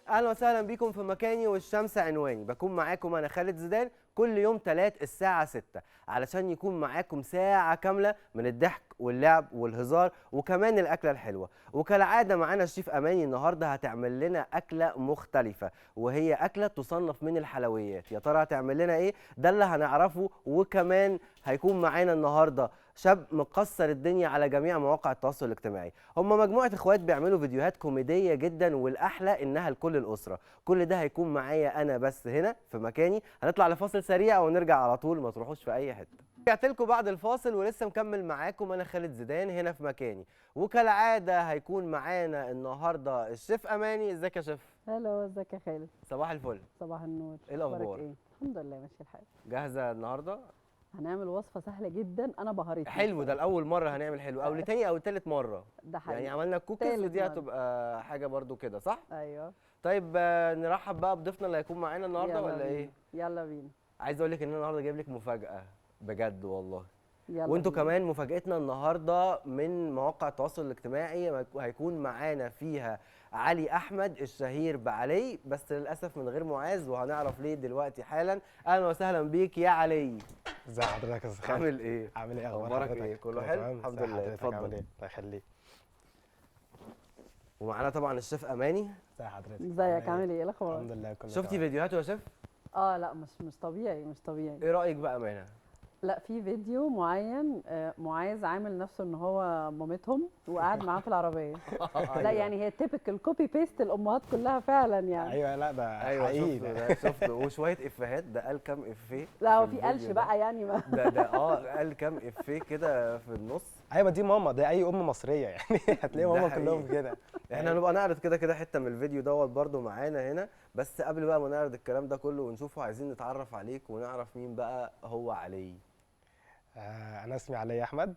اهلا وسهلا بيكم في مكاني والشمس عنواني. بكون معاكم انا خالد زيدان كل يوم ثلاث الساعة 6 علشان يكون معاكم ساعة كاملة من الضحك واللعب والهزار وكمان الأكلة الحلوة. وكالعادة معانا الشيف أماني النهاردة هتعمل لنا أكلة مختلفة، وهي أكلة تصنف من الحلويات. يا ترى هتعمل لنا إيه؟ ده اللي هنعرفه. وكمان هيكون معانا النهاردة شاب مكسر الدنيا على جميع مواقع التواصل الاجتماعي. هم مجموعة اخوات بيعملوا فيديوهات كوميدية جدا، والأحلى إنها لكل الأسرة. كل ده هيكون معايا أنا بس هنا في مكاني. هنطلع لفاصل سريع ونرجع على طول، ما تروحوش في أي حتة. رجعت لكم بعد الفاصل ولسه مكمل معاكم أنا خالد زيدان هنا في مكاني، وكالعادة هيكون معانا النهاردة الشيف أماني. ازيك يا شيف؟ hello، ازيك يا خالد؟ صباح الفل. صباح النور. ايه الأخبار؟ أخبارك ايه؟ الحمد لله ماشي الحال. جاهزة النهاردة؟ هنعمل وصفة سهلة جدا، أنا بهرتني. حلو، ده الأول مرة هنعمل حلو أو لتاني أو تالت مرة. ده حقيقي. يعني عملنا الكوكيز تالت ودي مرة. هتبقى حاجة برضو كده، صح؟ أيوه. طيب نرحب بقى بضيفنا اللي هيكون معانا النهارده يلا ولا بينا. ايه؟ يلا بينا. عايز اقول لك ان انا النهارده جايب لك مفاجأة بجد والله. يلا وانتوا بينا. كمان مفاجأتنا النهارده من مواقع التواصل الاجتماعي هيكون معانا فيها علي احمد الشهير بعلي، بس للاسف من غير معاذ، وهنعرف ليه دلوقتي حالا. اهلا وسهلا بيك يا علي. ازي حضرتك يا استاذ خالد؟ عامل ايه؟ عامل ايه؟ اخبار اخبارك حضرتك؟ ايه؟ كله حلو؟ تمام؟ الحمد ازي لله. حضرتك؟ اتفضل. عامل ايه؟ الله يخليك. ومعانا طبعا الشيف اماني. ازي حضرتك؟ ازيك عامل ايه؟ إيه الأخبار؟ الحمد لله كله شفتي تمام. فيديوهاته يا شيف؟ اه لا مش طبيعي، مش طبيعي. ايه رأيك بقى امانه؟ لا في فيديو معين، معاذ عامل نفسه ان هو مامتهم وقاعد معاه في العربية. لا يعني هي typical copy paste الأمهات كلها فعلا يعني. ايوه لا ده ايوه حقيقي شفته ده. ده شفته، وشوية افيهات. ده قال كام افيه؟ لا هو في في قلش الفيديو ده. بقى يعني ما. ده قال كام افيه كده في النص. ايوه دي ماما، ده اي ام مصرية يعني. هتلاقي ده ماما حقيقي. كلهم كده. احنا هنبقى نعرض كده كده حتة من الفيديو دوت برضو معانا هنا، بس قبل بقى ما نعرض الكلام ده كله ونشوفه، عايزين نتعرف عليك ونعرف مين بقى هو علي. انا اسمي علي احمد،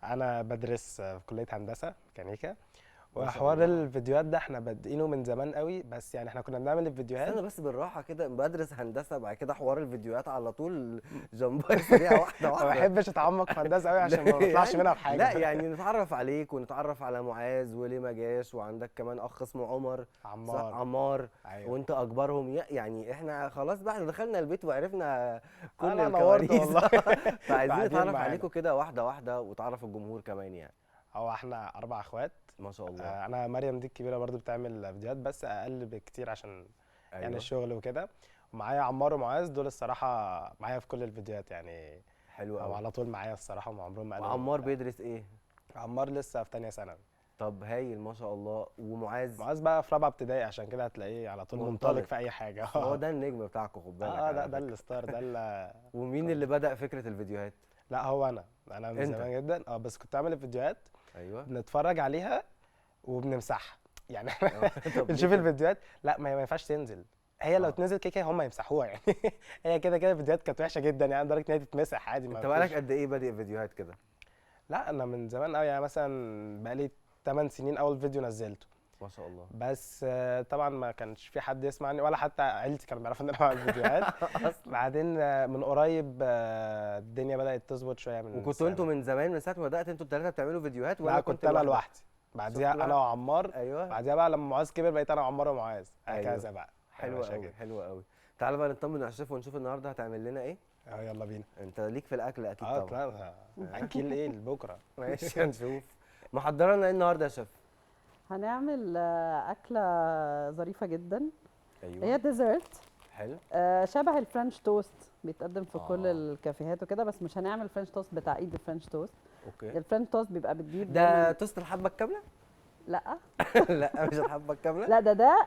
انا بدرس في كليه هندسة ميكانيكا. ما شاء وحوار الله. الفيديوهات ده احنا بادئينه من زمان قوي، بس يعني احنا كنا بنعمل الفيديوهات. استنى بس بالراحة كده، بدرس هندسة بعد كده حوار الفيديوهات على طول جنباي سريعة واحدة ما واحدة. بحبش اتعمق في هندسة قوي عشان ما بطلعش منها بحاجة. لا يعني نتعرف عليك ونتعرف على معاذ وليه ما جاش، وعندك كمان اخ اسمه عمر. صح؟ عمار. عمار. أيوة. وانت اكبرهم. يعني احنا خلاص بقى احنا دخلنا البيت وعرفنا كل لا، نورت الكواليس. والله. فعايزين بعدين نتعرف معانا. عليكم كده واحدة واحدة وتعرف الجمهور كمان يعني. هو احنا 4 اخوات. ما شاء الله. انا مريم دي الكبيرة برضو بتعمل فيديوهات بس اقل بكتير عشان أيوة. يعني الشغل وكده. ومعايا عمار ومعاذ، دول الصراحة معايا في كل الفيديوهات يعني. حلو او قوي. على طول معايا الصراحة، وما عمرهم ما قالوا. وعمار بيدرس ايه؟ عمار لسه في ثانية ثانوي. طب هايل ما شاء الله. ومعاذ؟ معاذ بقى في رابعه ابتدائي، عشان كده هتلاقيه على طول منطلق. منطلق في اي حاجة. هو ده النجم بتاعكم، خد بالك. اه على ده ده فكرة. ال star ده اللي ومين اللي بدأ فكرة الفيديوهات؟ لا هو انا من أنت. زمان جدا. بس كنت اعمل الفيديوهات. ايوه. بنتفرج عليها وبنمسحها يعني. طب بنشوف ليه؟ الفيديوهات، لا ما ينفعش تنزل. هي لو تنزل كده كده هم يمسحوها يعني. هي كده كده الفيديوهات كانت وحشة جدا يعني، لدرجة ان هي تتمسح عادي. ما انت بقالك فيش. قد ايه بادئ فيديوهات كده؟ لا انا من زمان قوي يعني، مثلا بقالي 8 سنين اول فيديو نزلته. ما شاء الله. بس طبعا ما كانش في حد يسمع عني ولا حتى عيلتي كانوا بيعرفوا ان انا بعمل فيديوهات. بعدين من قريب الدنيا بدات تظبط شوية من وكنتوا سنة. انتوا من زمان، من ساعة ما بدات انتوا الثلاثة بتعملوا فيديوهات ولا لا كنت انا لوحدك؟ لوحدي، بعديها شفت بقى؟ انا وعمار. ايوه. بعديها بقى لما معاذ كبر بقيت انا وعمار ومعاذ. أيوة. هكذا بقى. حلو ماشية قوي كده. حلو قوي. تعالى بقى نطمن على الشيف ونشوف النهارده هتعمل لنا ايه. يلا بينا. انت ليك في الاكل اكيد طبعا. لا اكل ايه لبكرة. ماشي هنشوف. محضرة لنا ايه النهارده يا شيف؟ هنعمل أكلة ظريفة جدا. ايوه. هي dessert. حلو. شبه ال French toast، بيتقدم في كل الكافيهات وكده، بس مش هنعمل French toast بتاع ايد ال French toast. okay. ال French toast بيبقى بتجيب ده توست الحبة الكاملة؟ لا. لا مش الحبة الكاملة. لا ده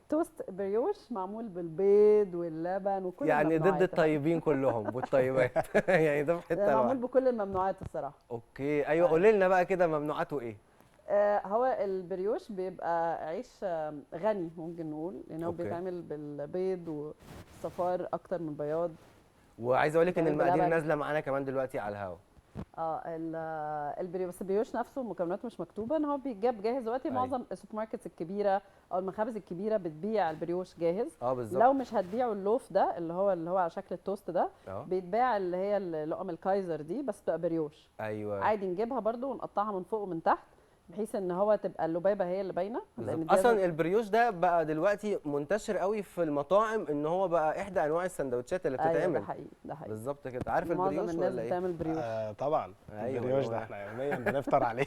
توست بريوش معمول بالبيض واللبن وكل يعني ضد الممنوعات. الطيبين كلهم والطيبات. يعني ده في حتة ده معمول لوحده. بكل الممنوعات الصراحة. okay ايوه. قولي لنا بقى كده ممنوعاته ايه؟ هو البريوش بيبقى عيش غني ممكن نقول، لان هو okay. بيتعمل بالبيض والصفار اكتر من بياض. وعايز اقول لك ان بيتعمل المقادير بلبن. نازله معانا كمان دلوقتي على الهوا. البريوش، بس البريوش نفسه مكوناته مش مكتوبة، ان هو بيتجاب جاهز دلوقتي. أيوة. معظم ال supermarkets الكبيرة او المخابز الكبيرة بتبيع البريوش جاهز. بالظبط. لو مش هتبيعوا ال loaf ده اللي هو على شكل التوست ده، بيتباع اللي هي لقم الكايزر دي، بس بتبقى بريوش. ايوه عادي نجيبها برده ونقطعها من فوق ومن تحت. بحيث ان هو تبقى اللبابه هي اللي باينة. لان اصلا البريوش ده بقى دلوقتي منتشر قوي في المطاعم، ان هو بقى احدى انواع السندوتشات اللي بتتعمل. ايوه ده حقيقي، ده حقيقي بالظبط كده. عارف البريوش ولا ايه؟ بتعمل بريوش. طبعا. أيوة البريوش ده احنا يوميا بنفطر عليه.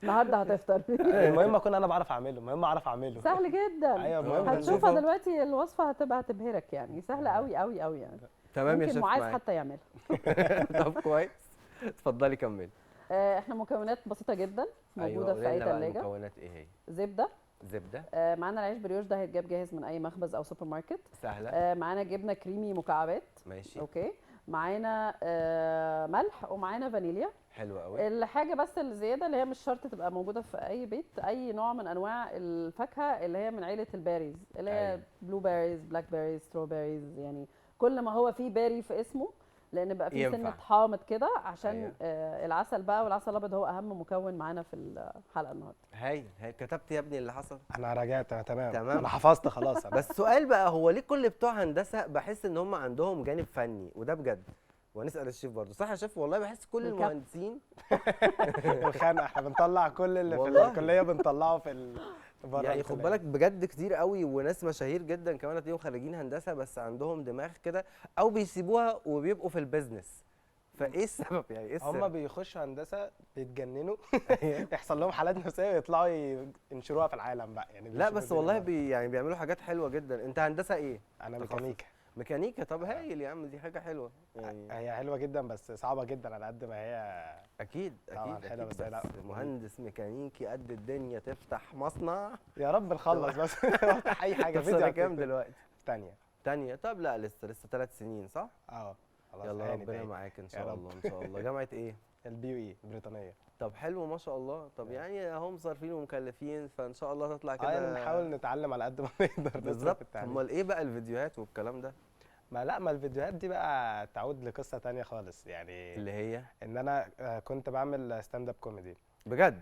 النهارده هتفطر. المهم اكون انا بعرف اعمله، المهم اعرف اعمله. سهل جدا. ايوه المهم هتشوفها دلوقتي الوصفة هتبقى هتبهرك يعني، سهلة قوي قوي قوي يعني. تمام يا شيف، ممكن معاذ حتى يعملها. طب كويس، اتفضلي كملي. احنا مكونات بسيطة جدا موجودة. أيوة، في اي ثلاجه. المكونات ايه هي؟ زبدة. زبدة. معانا العيش بريوش ده هيتجاب جاهز من اي مخبز او سوبر ماركت. سهلة. معانا جبنه كريمي مكعبات. ماشي. okay. معانا ملح، ومعانا فانيليا. حلوة قوي. الحاجة بس الزيادة اللي هي مش شرط تبقى موجودة في اي بيت، اي نوع من انواع الفاكهة اللي هي من عيله ال berries، اللي هي blueberries، blackberries، strawberries، يعني كل ما هو فيه berry في اسمه، لان بقى فيه سنة حامض كده عشان أيوه. العسل بقى، والعسل الابيض هو اهم مكون معانا في الحلقة النهارده. هاي هاي كتبت يا ابني اللي حصل؟ انا راجعت، انا تمام، انا حفظت خلاص. بس سؤال بقى، هو ليه كل بتوع هندسة بحس ان هم عندهم جانب فني؟ وده بجد، وهنسال الشيف برضه، صح يا شيف؟ والله بحس كل المهندسين الخانقه، احنا بنطلع كل اللي في الكلية بنطلعه في يعني خد بالك بجد كتير قوي، وناس مشاهير جدا كمان هتلاقيهم خريجين هندسة بس عندهم دماغ كده، او بيسيبوها وبيبقوا في ال business. فايه السبب يعني؟ ايه السبب؟ هم بيخشوا هندسة بيتجننوا، يحصل لهم حالات نفسية ويطلعوا ينشروها في العالم بقى يعني. لا بس والله يعني بيعملوا حاجات حلوة جدا. انت هندسة ايه؟ انا ميكانيكا. ميكانيكا. طب هايل يا عم، دي حاجة حلوة يعني. هي حلوة جدا بس صعبة جدا على قد ما هي. اكيد اكيد حلوة، بس لا مهندس ميكانيكي قد الدنيا، تفتح مصنع يا رب نخلص بس. افتح اي حاجة. فيديو كام دلوقتي؟ تانية. طب لا لسه 3 سنين صح؟ خلاص. يلا ربنا معاك ان شاء الله. ان شاء الله. جامعه ايه؟ ال BUE البريطانية. طب حلو ما شاء الله. طب يعني هم صارفين ومكلفين، فان شاء الله تطلع كده. يعني بنحاول نتعلم على قد ما نقدر. بالظبط. امال ايه بقى الفيديوهات والكلام ده؟ ما لا، ما الفيديوهات دي بقى تعود لقصة ثانية خالص يعني، اللي هي ان انا كنت بعمل stand up comedy. بجد؟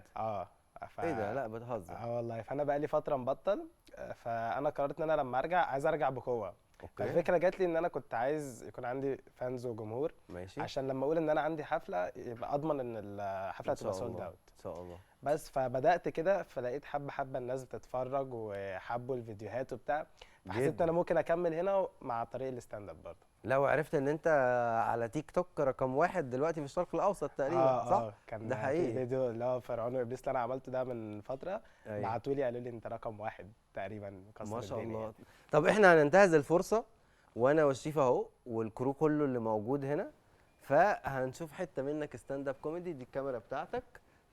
ايه ده؟ لا بتهزر. والله. فانا بقى لي فترة مبطل، فانا قررت ان انا لما ارجع عايز ارجع بقوة. okay. الفكرة جات لي ان انا كنت عايز يكون عندي fans وجمهور. ماشي. عشان لما اقول ان انا عندي حفلة يبقى اضمن ان الحفلة تبقى sold out ان شاء الله. بس فبدات كده، فلقيت حبه حبه الناس بتتفرج وحبوا الفيديوهات وبتاع، فحسيت ان انا ممكن اكمل هنا مع طريق ال stand up برضه. لو عرفت ان انت على تيك توك رقم 1 دلوقتي في الشرق الاوسط تقريبا، صح؟ كان ده حقيقي. فيديو اللي هو فرعون وابليس اللي انا عملته ده من فترة. أيوة. بعتوا لي قالوا لي انت رقم 1 تقريبا، كسر ما شاء الدنيا الله. طب احنا هننتهز الفرصة، وانا والشيف اهو وال crew كله اللي موجود هنا، فهنشوف حتة منك stand up comedy. دي الكاميرا بتاعتك،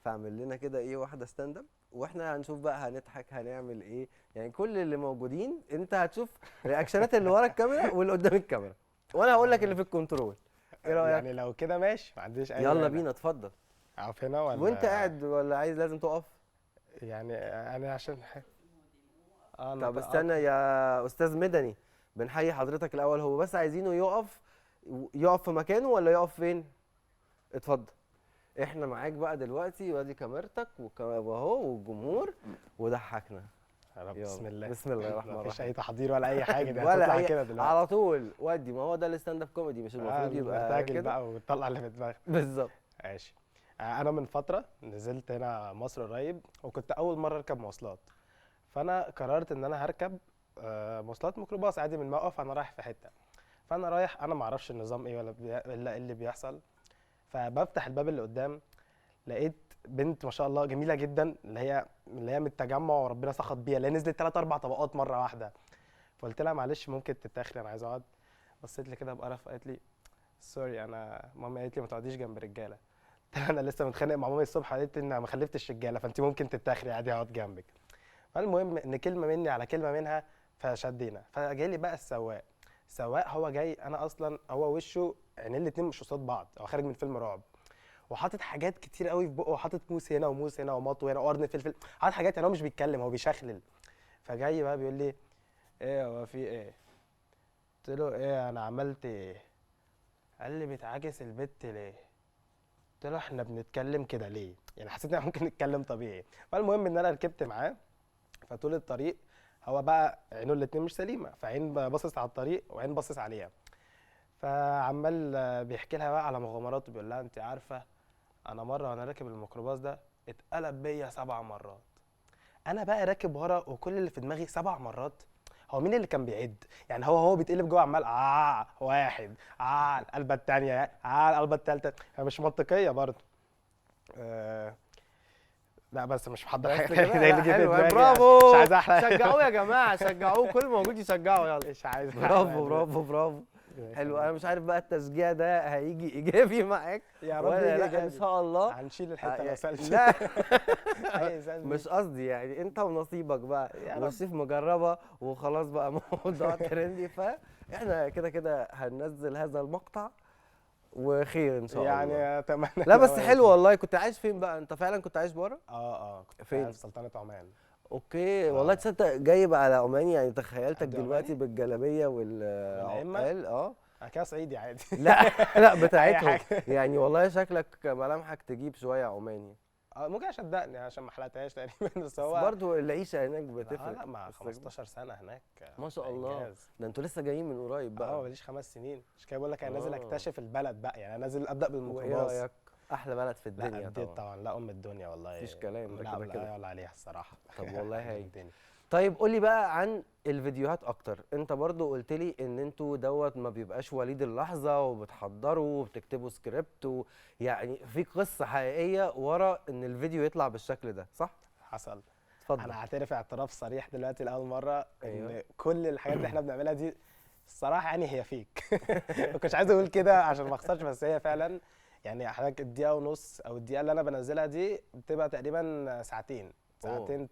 فاعمل لنا كده ايه واحدة stand up، واحنا هنشوف بقى هنضحك هنعمل ايه يعني. كل اللي موجودين انت هتشوف reaction ات اللي ورا الكاميرا واللي قدام الكاميرا، وانا هقول لك اللي في الكنترول. ايه رايك؟ يعني لو كده ماشي، ما عنديش اي. يلا بينا، اتفضل. اقف هنا ولا وانت قاعد ولا عايز لازم تقف؟ يعني انا عشان طب استنى يا استاذ مدني، بنحيي حضرتك الاول. هو بس عايزينه يقف، يقف في مكانه ولا يقف فين؟ اتفضل، احنا معاك بقى دلوقتي، وادي كاميرتك واهو والجمهور، وضحكنا. بسم الله، بسم الله الرحمن الرحيم. مفيش اي تحضير ولا اي حاجة، ده هتطلع كده دلوقتي على طول. ودي ما هو ده ال stand up comedy، مش المفروض يبقى كده بقى وتطلع اللي في دماغك بالظبط. ماشي. انا من فترة نزلت هنا مصر قريب، وكنت اول مرة اركب مواصلات، فانا قررت ان انا هركب مواصلات ميكروباص عادي من الموقف، انا رايح في حتة. فانا رايح، انا ما اعرفش النظام ايه ولا ايه اللي بيحصل. فبفتح الباب اللي قدام، لقيت بنت ما شاء الله جميلة جدا، اللي هي من التجمع وربنا سخط بيها، اللي هي نزلت 3 4 طبقات مرة واحدة. فقلت لها معلش ممكن تتاخري، انا عايز اقعد. بصيت لي كده بقرف، قالت لي sorry، انا مامي قالت لي ما تقعديش جنب رجاله. قلت لها انا لسه متخانق مع مامي الصبح، قالت لي ان ما خلفتش رجاله، فانت ممكن تتاخري عادي اقعد جنبك. فالمهم ان كلمة مني على كلمة منها فشدينا. فجالي بقى السواق، السواق هو جاي، انا اصلا هو وشه عينين الاتنين مش قصاد بعض، هو خارج من فيلم رعب، وحاطط حاجات كتير قوي في بقه، وحاطط موس هنا وموس هنا ومطو هنا وقرن فلفل، حاطط حاجات يعني هو مش بيتكلم، هو بيشخلل. فجاي بقى بيقول لي ايه هو في ايه؟ قلت له ايه انا عملت ايه؟ قال لي بتعاكس البت ليه؟ قلت له احنا بنتكلم كده ليه؟ يعني حسيت ان احنا ممكن نتكلم طبيعي. فالمهم ان انا ركبت معاه، فطول الطريق هو بقى عينه الاتنين مش سليمة، فعين باصص على الطريق وعين باصص عليها. فعمال بيحكي لها بقى على مغامراته، بيقول لها انت عارفه انا مرة وانا راكب الميكروباص ده اتقلب بيا 7 مرات. انا بقى راكب ورا وكل اللي في دماغي 7 مرات، هو مين اللي كان بيعد؟ يعني هو بيتقلب جوه عمال واحد، القلبه الثانية، القلبه الثالثة، هي مش منطقية برضه. لا بس مش محضر حاجة تاني. اللي جه في دماغي. برافو، مش عايز احرق. شجعوه يا جماعة، شجعوه، كل موجود يشجعه. يلا مش عايز. برافو برافو برافو، حلو. انا مش عارف بقى التشجيع ده هيجي ايجابي معاك يا رب ولا يجي لا. ان ايجابي. شاء الله هنشيل الحتة لو سالت. لا مش قصدي، يعني انت ونصيبك بقى، والشيف مجربه وخلاص بقى موضوع trendy، فاحنا كده كده هننزل هذا المقطع وخير ان شاء الله يعني اتمنى. لا بس حلو والله. كنت عايش فين بقى انت؟ فعلا كنت عايش بره؟ كنت فين؟ في سلطنة عمان. okay والله تصدق جايب على عمان، يعني تخيلتك دلوقتي بالجلابيه والعقال. انا كده صعيدي عادي. لا لا بتاعتهم يعني، والله شكلك ملامحك تجيب شوية عماني. ممكن عشان دقني، عشان ما حلقتهاش تقريبا، بس هو برضه العيشة هناك بتفرق. لا مع 15 سنة هناك ما شاء الله. ده انتوا لسه جايين من قريب بقى. ماليش 5 سنين، مش كده بقول لك انا نازل اكتشف البلد بقى، يعني انا نازل ابدا بالميكروباص. وايه رايك؟ احلى بلد في الدنيا. لا طبعا، لا ام الدنيا والله، مفيش كلام. ده كده كده لا يعلى عليها الصراحة. طب والله هاي. طيب قول لي بقى عن الفيديوهات اكتر. انت برضو قلت لي ان انتوا دوت ما بيبقاش وليد اللحظة، وبتحضروا وبتكتبوا سكريبت، ويعني في قصة حقيقية ورا ان الفيديو يطلع بالشكل ده، صح؟ حصل. اتفضل. انا هعترف اعتراف صريح دلوقتي لاول مرة. أيوة. ان كل الحاجات اللي احنا بنعملها دي الصراحة يعني هي فيك. ما كنتش عايز اقول كده عشان ما اخسرش، بس هي فعلا يعني حضرتك الدقيقة ونص او الدقيقة اللي انا بنزلها دي بتبقى تقريبا ساعتين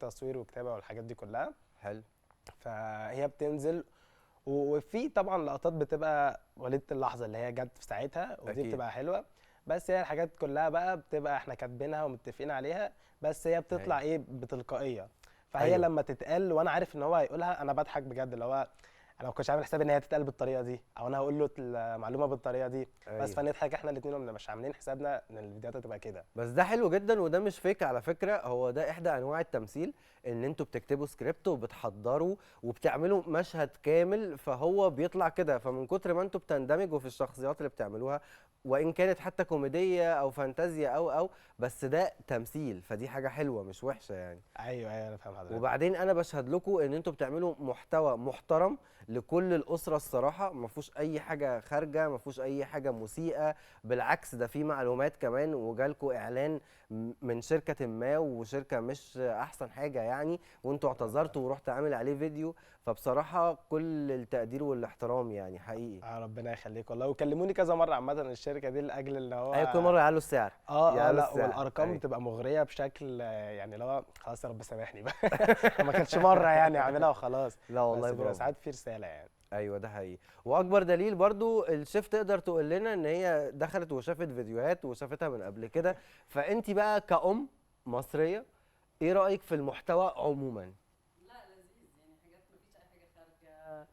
تصوير وكتابه والحاجات دي كلها. حلو. فهي بتنزل، وفي طبعا لقطات بتبقى وليده اللحظة اللي هي جت في ساعتها، ودي أكيد. بتبقى حلوة، بس هي الحاجات كلها بقى بتبقى احنا كاتبينها ومتفقين عليها، بس هي بتطلع ايه بتلقائيه. فهي أيوة. لما تتقال وانا عارف ان هو هيقولها انا بضحك بجد، اللي هو انا ما كنتش عامل حسابي ان هي تتقال بالطريقة دي، او انا هقول له المعلومة بالطريقة دي. أيوة. بس فنضحك احنا الاثنين ومش عاملين حسابنا ان الفيديوهات هتبقى كده. بس ده حلو جدا، وده مش fake على فكرة، هو ده احدى انواع التمثيل، ان انتوا بتكتبوا سكريبت وبتحضروا وبتعملوا مشهد كامل، فهو بيطلع كده. فمن كتر ما انتوا بتندمجوا في الشخصيات اللي بتعملوها، وان كانت حتى كوميدية او فانتازيا او بس ده تمثيل، فدي حاجة حلوة مش وحشة يعني. ايوه انا فاهم حضرتك. وبعدين انا بشهد لكم ان انتوا بتعملوا محتوى محترم لكل الاسرة الصراحة، ما فيهوش اي حاجة خارجه، ما فيهوش اي حاجة مسيئه، بالعكس ده في معلومات كمان. وجالكم اعلان من شركة ما، وشركه مش احسن حاجة يعني، وانتوا اعتذرتوا ورحت عامل عليه فيديو، فبصراحة كل التقدير والاحترام يعني حقيقي. ربنا يخليك والله. وكلموني كذا مرة عامة الشركة دي لاجل اللي هو ايوه كل مرة يعلوا السعر. لا والارقام بتبقى مغرية بشكل يعني، لو خلاص يا رب سامحني بقى. ما كانتش مرة يعني اعملها وخلاص. لا والله برافو، ساعات في رسالة يعني. ايوه ده حقيقي. واكبر دليل برضو الشيف تقدر تقول لنا ان هي دخلت وشافت فيديوهات وشافتها من قبل كده. فانت بقى كأم مصرية ايه رايك في المحتوى عموما؟ لا لذيذ يعني، حاجات مفيش اي حاجة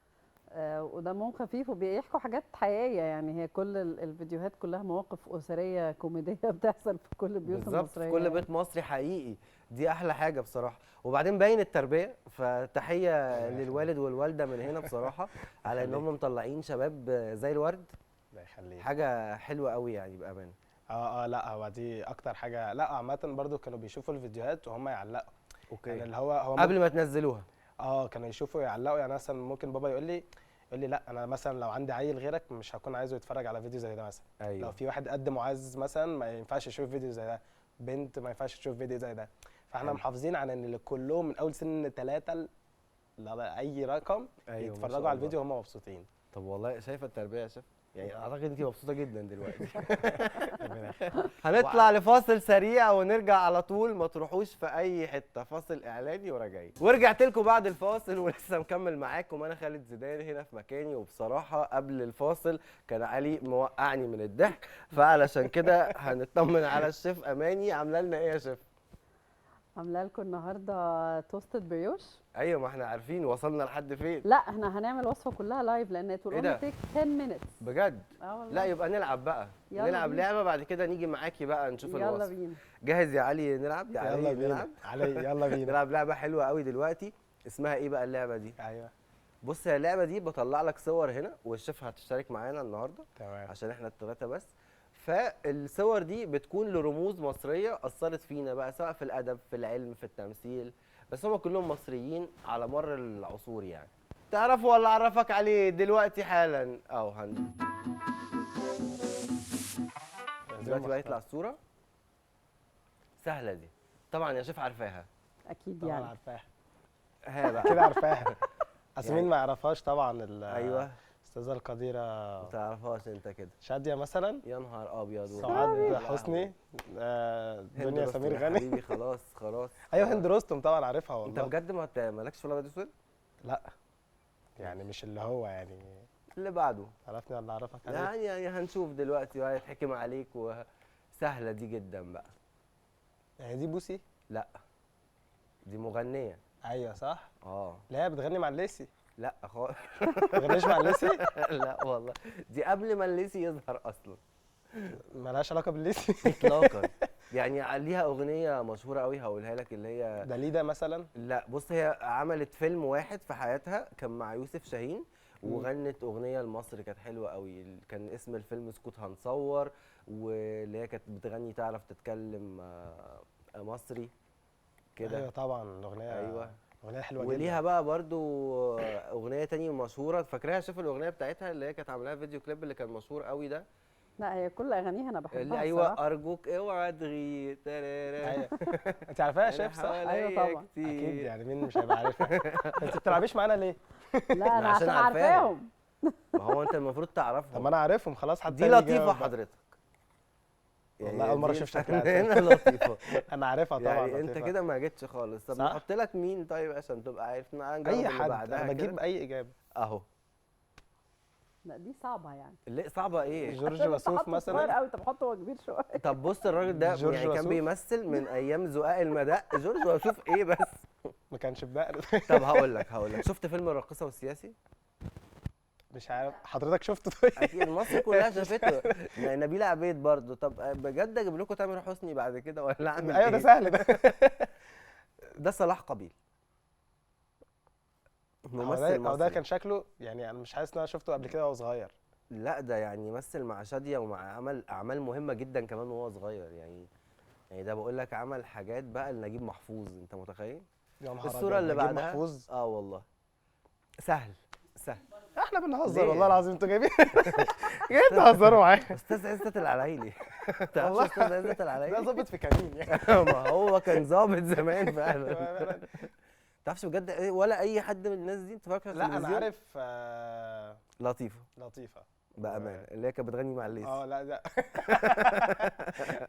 خارجه، ودمهم خفيف وبيحكوا حاجات حقيقية يعني. هي كل الفيديوهات كلها مواقف اسرية كوميدية بتحصل في كل البيوت المصرية. بالظبط، في كل بيت مصري حقيقي، دي احلى حاجة بصراحة. وبعدين باين التربية، فتحيه للوالد والوالدة من هنا بصراحة على ان هم مطلعين شباب زي الورد. الله يخليك، حاجة حلوة قوي يعني بامانه. لا هو دي اكتر حاجة. لا عامة برضو كانوا بيشوفوا الفيديوهات وهم يعلقوا. okay. يعني اللي هو قبل ما تنزلوها كانوا يشوفوا يعلقوا. يعني مثلا ممكن بابا يقول لي لا انا مثلا لو عندي عيل غيرك مش هكون عايزه يتفرج على فيديو زي ده مثلا. أيوة. لو في واحد قد معاذ مثلا ما ينفعش يشوف فيديو زي ده، بنت ما ينفعش تشوف فيديو زي ده. فاحنا محافظين على ان كلهم من اول سن 3 لاي رقم. أيوة يتفرجوا على الفيديو وهم مبسوطين. طب والله شايفه التربية يا شيف، يعني اعتقد انت مبسوطة جدا دلوقتي. هنطلع لفاصل سريع ونرجع على طول، ما تروحوش في اي حتة، فاصل اعلاني وراجعين. ورجعت لكم بعد الفاصل ولسه مكمل معاكم انا خالد زيدان هنا في مكاني. وبصراحة قبل الفاصل كان علي موقعني من الضحك، فعلشان كده هنطمن على الشيف اماني. عامله لنا ايه يا شيف؟ عامله لكم النهارده toasted brioche. ايوه ما احنا عارفين وصلنا لحد فين. لا احنا هنعمل وصفه كلها live لان it will only take 10 minutes. بجد؟ والله. لا يبقى نلعب بقى، نلعب بينا. لعبه بعد كده نيجي معاكي بقى نشوف الوصفة. يلا بينا. جاهز يا علي؟ نلعب يا علي؟ يلا بينا نلعب علي، يلا بينا. نلعب لعبه حلوة قوي دلوقتي. اسمها ايه بقى اللعبة دي؟ ايوه بص، هي اللعبة دي بطلع لك صور هنا والشيف هتشترك معانا النهارده. تمام. عشان احنا الثلاثة بس. فالصور دي بتكون لرموز مصرية اثرت فينا بقى، سواء في الادب، في العلم، في التمثيل، بس هم كلهم مصريين على مر العصور. يعني تعرفوا ولا اعرفك عليه دلوقتي حالا؟ اهو دلوقتي بقى يطلع الصورة. سهلة دي طبعا يا شيف، عارفاها اكيد طبعا يعني. عارفاها. ها بقى كده عارفاها. اصل يعني- مين ما يعرفهاش طبعا؟ ايوه الاستاذة القديره. ما تعرفهاش انت كده؟ شاديه مثلا، يا نهار ابيض. سعاد حسني، هند دنيا رستم سمير يا غانم. حبيبي خلاص خلاص. ايوه هند رستم طبعا عارفها انت والله. بجد ما مالكش في الابيض والاسود؟ لا يعني مش اللي هو يعني. اللي بعده. عرفني ولا اعرفك عليه؟ يعني هنشوف دلوقتي وهيتحكم عليك. وسهلة دي جدا بقى. هي دي بوسي؟ لا دي مغنيه. ايوه صح. اه لا هي بتغني مع الليسي. لا خالص. ما بتغنيش مع الليسي؟ لا والله دي قبل ما الليسي يظهر اصلا. مالهاش علاقة بالليسي اطلاقا. يعني ليها اغنية مشهورة قوي هقولها لك اللي هي داليدا مثلا. لا بص، هي عملت فيلم واحد في حياتها كان مع يوسف شاهين، وغنت اغنية لمصر كانت حلوة قوي، كان اسم الفيلم سكوت هنصور، واللي هي كانت بتغني تعرف تتكلم مصري كده. ايوه طبعا الاغنية. ايوه اغنية حلوة جدا. وليها بقى برضو اغنية تانية مشهورة، فاكراها؟ شوف الاغنية بتاعتها اللي هي كانت عاملاها فيديو كليب اللي كان مشهور قوي ده. لا هي كل اغانيها انا بحبها اللي ايوه الصراحة. ارجوك اوعى تغيب. ايوه انت عارفاها يا شيف صح؟ أيوة طبعا. اكيد يعني مين مش هيبقى عارفها؟ انت بتلعبيش معانا ليه؟ لا انا عشان عشان عارفاهم. عارفاهم. ما هو انت المفروض تعرفهم. طب ما انا عارفهم خلاص. حتى دي لطيفة حضرتك. والله أول مرة دي أشوف شكلها. الفنانة لطيفة. انا عارفها طبعا. يعني انت لطيفة. كده ما جيتش خالص. طب صح؟ نحط لك مين طيب عشان تبقى عارف؟ نجرب اي اللي حد، بعدها انا كده. بجيب اي اجابه. اهو. لا دي صعبة يعني. ليه صعبة ايه؟ جورج عشان انت وسوف حاطه صغير مثلا. قوي. طب حطه هو كبير شوية. طب بص الراجل ده جورج يعني كان وسوف؟ بيمثل من ايام زقاق المدق. جورج وسوف ايه بس؟ ما كانش بدقن. طب هقول لك شفت فيلم الراقصه والسياسي؟ مش عارف حضرتك شفته طيب؟ اكيد مصر كلها شافته. نبيلة عبيد برضه. طب بجد اجيب لكم تامر حسني بعد كده ولا اعمل ايوه ده ايه؟ سهل ده. ده صلاح قابيل، ممثل هو ده مصري. كان شكله يعني انا مش حاسس ان انا شفته قبل كده وهو صغير. لا ده يعني مثل مع شادية ومع عمل اعمال مهمة جدا كمان وهو صغير. يعني ده بقول لك عمل حاجات بقى لنجيب محفوظ، انت متخيل؟ يا نهار الصورة أبيض، اللي نجيب بعدها. محفوظ. اه والله سهل سهل. احنا بنهزر ليه؟ والله العظيم. انتوا جايبين جايين تهزروا معايا. استاذ عزت العلايلي. تعرفش والله. استاذ عزت ده العلايلي؟ ظابط في كمين يعني. ما هو كان ظابط زمان فعلا. تعرفش بجد ولا اي حد من الناس دي؟ انت فاكر؟ لا انا عارف. لطيفة. لطيفة بامانه اللي هي كانت بتغني مع الليسي. اه لا ده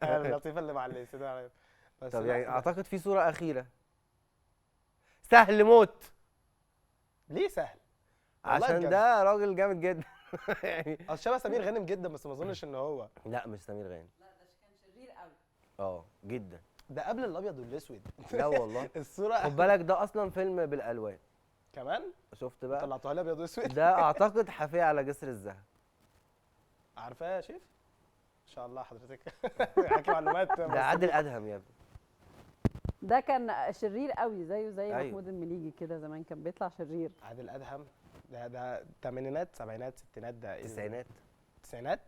اللطيفة اللي مع الليسي ده عارف. بس طب لا، يعني اعتقد في صوره اخيرة. سهل موت. ليه سهل؟ والله عشان بجد. ده راجل جامد جدا. يعني اصل شبه سمير غانم جدا، بس ما اظنش ان هو. لا مش سمير غانم. لا ده كان شرير قوي. اه جدا. ده قبل الابيض والاسود. لا والله. الصورة خد بالك ده اصلا فيلم بالالوان كمان. شفت بقى؟ طلعتوها لي ابيض واسود. ده اعتقد حافية على جسر الذهب. عارفاها يا شيف؟ ان شاء الله حضرتك حكي معلومات. ده عادل ادهم يا ابني. ده كان شرير قوي زيه زي أيوة. محمود المليجي كده زمان كان بيطلع شرير. عادل ادهم ده ثمانينات سبعينات ستينات ده ايه؟ تسعينات. تسعينات.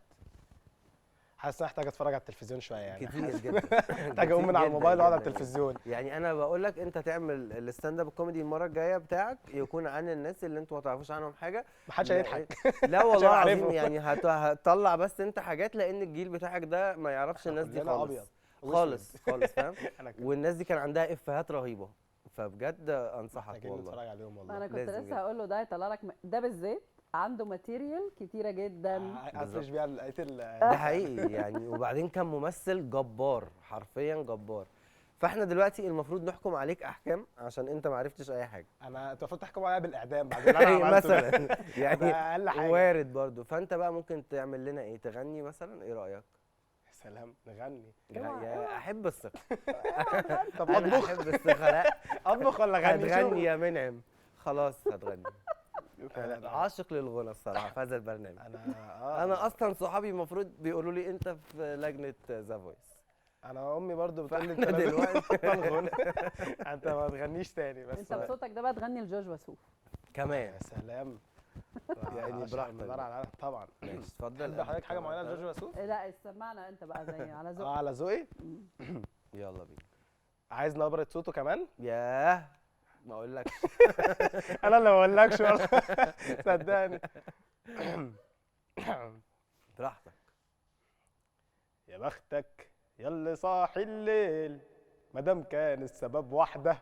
حاسس ان انا محتاج اتفرج على التلفزيون شوية يعني. كتير جدا. محتاج اقوم من على كتير الموبايل واقعد على جداً. التلفزيون. يعني انا بقول لك انت تعمل ال stand up comedy المرة الجاية بتاعك يكون عن الناس اللي انتوا ما تعرفوش عنهم حاجة. محدش هيضحك. لا والله عشان العظيم عارفهم. يعني هتطلع بس انت حاجات، لان الجيل بتاعك ده ما يعرفش الناس دي كلنا خالص. أبيض خالص خالص فاهم؟ انا كنت والناس دي كان عندها افيهات رهيبة، فبجد انصحك محتاجين والله. نتفرج عليهم والله. انا كنت لازم لسه جدا. هقول له ده هيطلع لك ده بالذات عنده material كتيرة جدا. افرش بيها لقيت ده حقيقي يعني. وبعدين كان ممثل جبار، حرفيا جبار. فاحنا دلوقتي المفروض نحكم عليك احكام عشان انت ما عرفتش اي حاجة. انا انت المفروض تحكم عليا بالاعدام بعد اللي انا عملته ده. مثلا يعني ده اقل حاجة. وارد برضو. فانت بقى ممكن تعمل لنا ايه؟ تغني مثلا؟ ايه رايك؟ يا سلام نغني. يا احب الثقة. طب انا اطبخ. احب الثقة. لا اطبخ ولا اغني؟ هتغني يا منعم. خلاص هتغني. لا، لا. عاشق للغنى الصراحة في هذا البرنامج. انا انا اصلا صحابي المفروض بيقولوا لي انت في لجنة The Voice. انا امي برضو بتقول لي انت فاحنا لازم دلوقتي تبطل غنى. انت ما تغنيش تاني بس. انت بصوتك ده بقى تغني لجورج وسوف كمان. يا سلام. يعني براحتك. بدور على العالم طبعا. ماشي اتفضل. حضرتك حاجة معينة لجورج وسوف؟ لا سمعنا انت بقى زي على ذوقك. على ذوقي. يلا بينا. عايز نبره صوته كمان؟ ياه ما اقولكش. انا اللي ما اقولكش والله صدقني. براحتك. يا بختك ياللي صاحي الليل مادام كان السبب واحدة،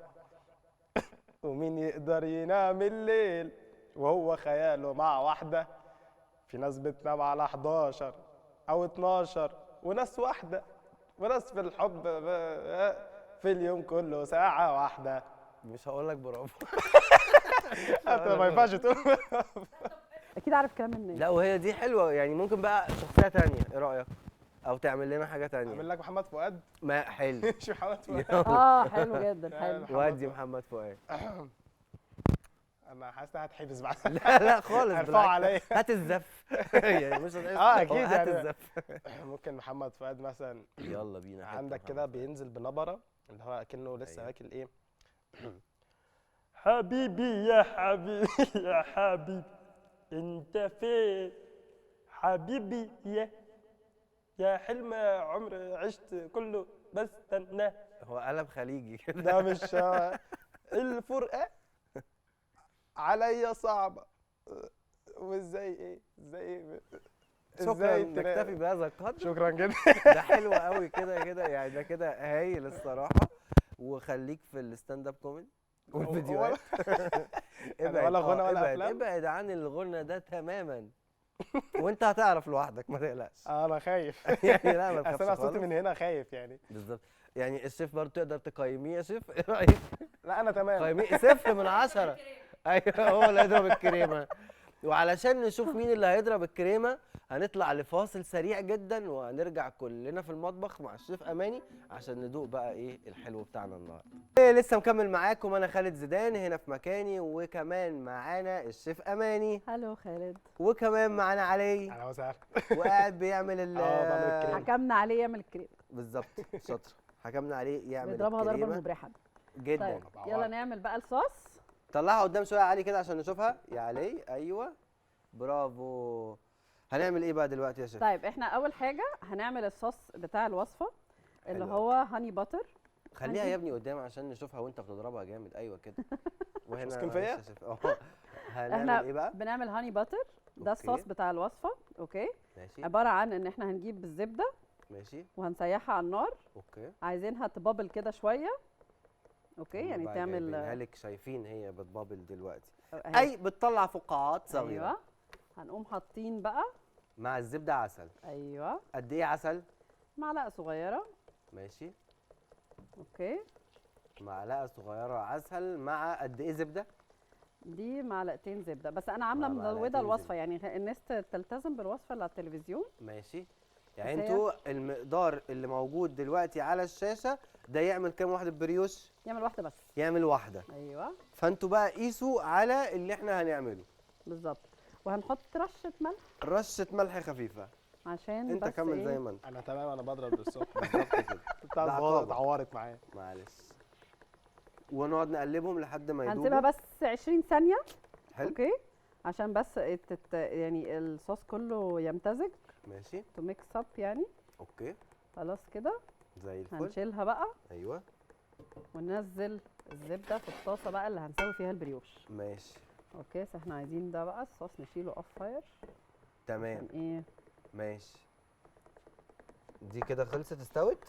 ومين يقدر ينام الليل وهو خياله مع واحدة؟ في ناس بتنام على 11 أو 12 وناس واحدة، وناس في الحب في اليوم كله ساعة واحدة. مش هقول لك برافو. انت ما ينفعش تقول. اكيد عارف كلام الناس. لا وهي دي حلوة يعني، ممكن بقى شخصية ثانية، ايه رايك؟ او تعمل لنا حاجة ثانية. اعمل لك محمد فؤاد. ما حلو. مش محمد فؤاد. حلو جدا، حلو. ودي محمد فؤاد. انا حاسس انها هتحبس بعد. لا لا خالص، ارفعوا عليا. هات الزف. يعني مش هتحبس. اكيد هات الزف. ممكن محمد فؤاد مثلا. يلا بينا. عندك كده بينزل بنبره اللي هو اكنه لسه واكل ايه. حبيبي يا حبيبي يا حبيبي انت فين؟ حبيبي يا حلم عمري عشت كله بستناه. هو قلب خليجي كده. ده مش الفرقة عليا صعبة. وازاي ايه ازاي شكرا، نكتفي بهذا القدر. شكرا جدا. ده حلو قوي كده كده يعني، ده كده هايل الصراحة. وخليك في ال stand up comedy والفيديوهات. ابعد ولا غنى ولا افلام، ابعد عن الغنى ده تماما وانت هتعرف لوحدك ما تقلقش. انا خايف يعني. لا ما تخافش، انا صوتي من هنا خايف يعني. بالظبط يعني. الشيف برضه تقدر تقيميه يا شيف؟ ايه رايك؟ لا انا تمام. قيميه 0 من 10. ايوه هو اللي هيضرب الكريمة. وعلشان نشوف مين اللي هيضرب الكريمة هنطلع لفاصل سريع جدا وهنرجع كلنا في المطبخ مع الشيف اماني عشان ندوق بقى ايه الحلو بتاعنا النهارده. لسه مكمل معاكم انا خالد زيدان هنا في مكاني، وكمان معانا الشيف اماني. هلو خالد. وكمان معانا علي. اهلا وسهلا. وقاعد بيعمل ال بعمل الكريمة. حكمنا عليه يعمل الكريمة. بالظبط شاطر، حكمنا عليه يعمل بيضربها الكريمة ضربه مبرحه جدا. طيب يلا نعمل بقى الصوص. طلعها قدام شوية يا علي كده عشان نشوفها يا علي. ايوه برافو. هنعمل ايه بقى دلوقتي يا شيف؟ طيب احنا اول حاجة هنعمل الصوص بتاع الوصفة اللي هو honey butter. خليها يا ابني قدام عشان نشوفها وانت بتضربها جامد. ايوه كده. وهنا ماسكين فيا؟ هنعمل ايه بقى؟ بنعمل honey butter، ده الصوص بتاع الوصفة. okay ماشي. عبارة عن ان احنا هنجيب الزبدة ماشي وهنسيحها على النار. okay. عايزينها ت bubble كده شوية. okay يعني تعمل لك، شايفين هي بت bubble دلوقتي، اي بتطلع فقاعات صغيرة. ايوه هنقوم حاطين بقى مع الزبدة عسل. ايوه قد ايه عسل؟ معلقه صغيرة. ماشي okay. معلقه صغيرة عسل مع قد ايه زبدة؟ دي معلقتين زبدة، بس انا عامله مزوده الوصفة يعني الناس تلتزم بالوصفه اللي على التلفزيون. ماشي يعني انتوا المقدار اللي موجود دلوقتي على الشاشة ده يعمل كام واحدة بريوش؟ يعمل واحدة بس. يعمل واحدة. ايوه فانتوا بقى قيسوا على اللي احنا هنعمله بالظبط. وهنحط رشه ملح، رشه ملح خفيفة عشان انت بس كمل إيه؟ زي ما انت. انا تمام، انا بضرب للصبح بالظبط كده. اتعورت معايا معلش. ونقعد نقلبهم لحد ما يدوبوا. هنسيبها بس 20 ثانية. حلو. okay عشان بس يعني الصوص كله يمتزج. ماشي to mix up يعني. okay خلاص كده زي الفل. هنشيلها بقى. ايوه وننزل الزبدة في الطاسه بقى اللي هنسوي فيها البريوش. ماشي okay. بس احنا عايزين ده بقى الصوص نشيله off fire. تمام ايه ماشي. دي كده خلصت استوت.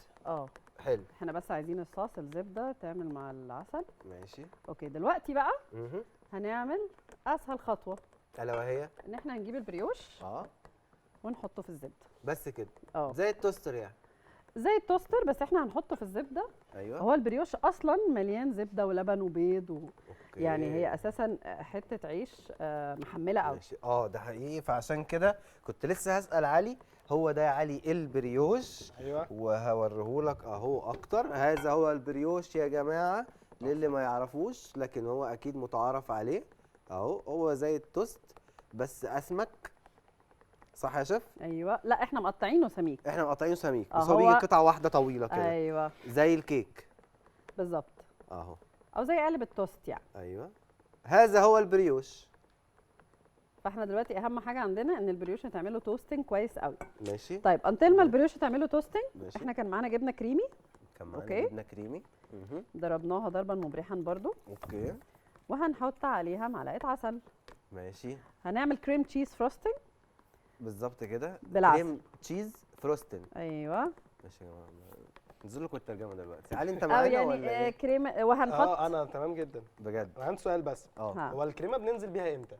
حلو. احنا بس عايزين الصوص الزبدة تعمل مع العسل. ماشي okay. دلوقتي بقى هنعمل اسهل خطوة، الا وهي ان احنا هنجيب البريوش ونحطه في الزبدة بس كده. زي ال toaster يعني. زي ال toaster بس احنا هنحطه في الزبدة. ايوه هو البريوش اصلا مليان زبدة ولبن وبيض okay. يعني هي اساسا حتة عيش محمله قوي. ده حقيقي. فعشان كده كنت لسه هسال علي، هو ده يا علي البريوش؟ ايوه وهوريهولك اهو اكتر. هذا هو البريوش يا جماعة للي ما يعرفوش، لكن هو اكيد متعارف عليه اهو. هو زي التوست بس اسمك، صح يا شيف؟ ايوه. لا احنا مقطعينه سميك. احنا مقطعينه سميك بس هو بيجي قطعه واحدة طويلة كده. ايوه زي الكيك بالظبط اهو، او زي قالب التوست يعني. ايوه هذا هو البريوش. فاحنا دلوقتي اهم حاجة عندنا ان البريوش هتعمله toasting كويس قوي. ماشي. طيب until ما البريوش هتعمله toasting، ماشي. احنا كان معانا جبنه كريمي، كان معانا okay. جبنه كريمي. ضربناها ضربا مبرحا برضو. okay. وهنحط عليها معلقه عسل. ماشي. هنعمل cream cheese frosting. بالظبط كده، بالعسل. cream cheese frosting. ايوه ماشي يا جماعة، نزل لكم الترجمة دلوقتي. علي انت او معانا يعني ولا ايه؟ كريم. وهنحط انا تمام جدا بجد. انا عندي سؤال بس. اه هو الكريمة بننزل بيها امتى؟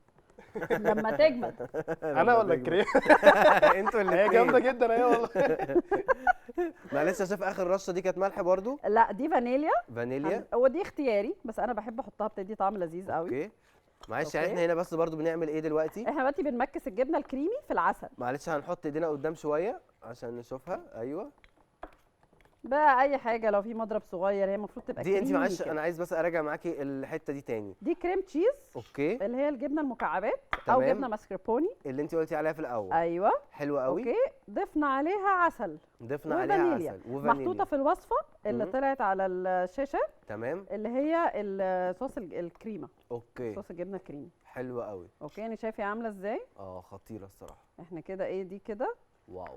لما تجمد. انا ولا الكريمة؟ انتوا هي الاثنين. جامدة جدا اهي والله. معلش يا شيف، اخر رشه دي كانت ملح برضو؟ لا دي فانيليا. فانيليا. ودي اختياري بس انا بحب احطها، بتدي طعم لذيذ قوي. okay معلش، يعني okay. احنا هنا بس برضو بنعمل ايه دلوقتي؟ احنا دلوقتي بنمكس الجبنة الكريمي في العسل. معلش هنحط ايدينا قدام شوية عشان نشوفها. ايوه بقى اي حاجة، لو في مضرب صغير هي المفروض تبقى دي انت كريمي معلش كده. انا عايز بس اراجع معاكي الحتة دي تاني. دي cream cheese okay اللي هي الجبنة المكعبات او تمام. جبنه ماسكربوني اللي انت قلتي عليها في الاول. ايوه حلوة قوي. okay ضفنا عليها عسل ضفنا عليها وفانيليا. عسل وفانيليا محطوطة في الوصفة اللي طلعت على الشاشة. تمام. اللي هي الصوص الكريمة. okay صوص الجبنة الكريمي. حلوة قوي. okay انا شايفه عامله ازاي؟ خطيرة الصراحة. احنا كده ايه دي كده؟ wow،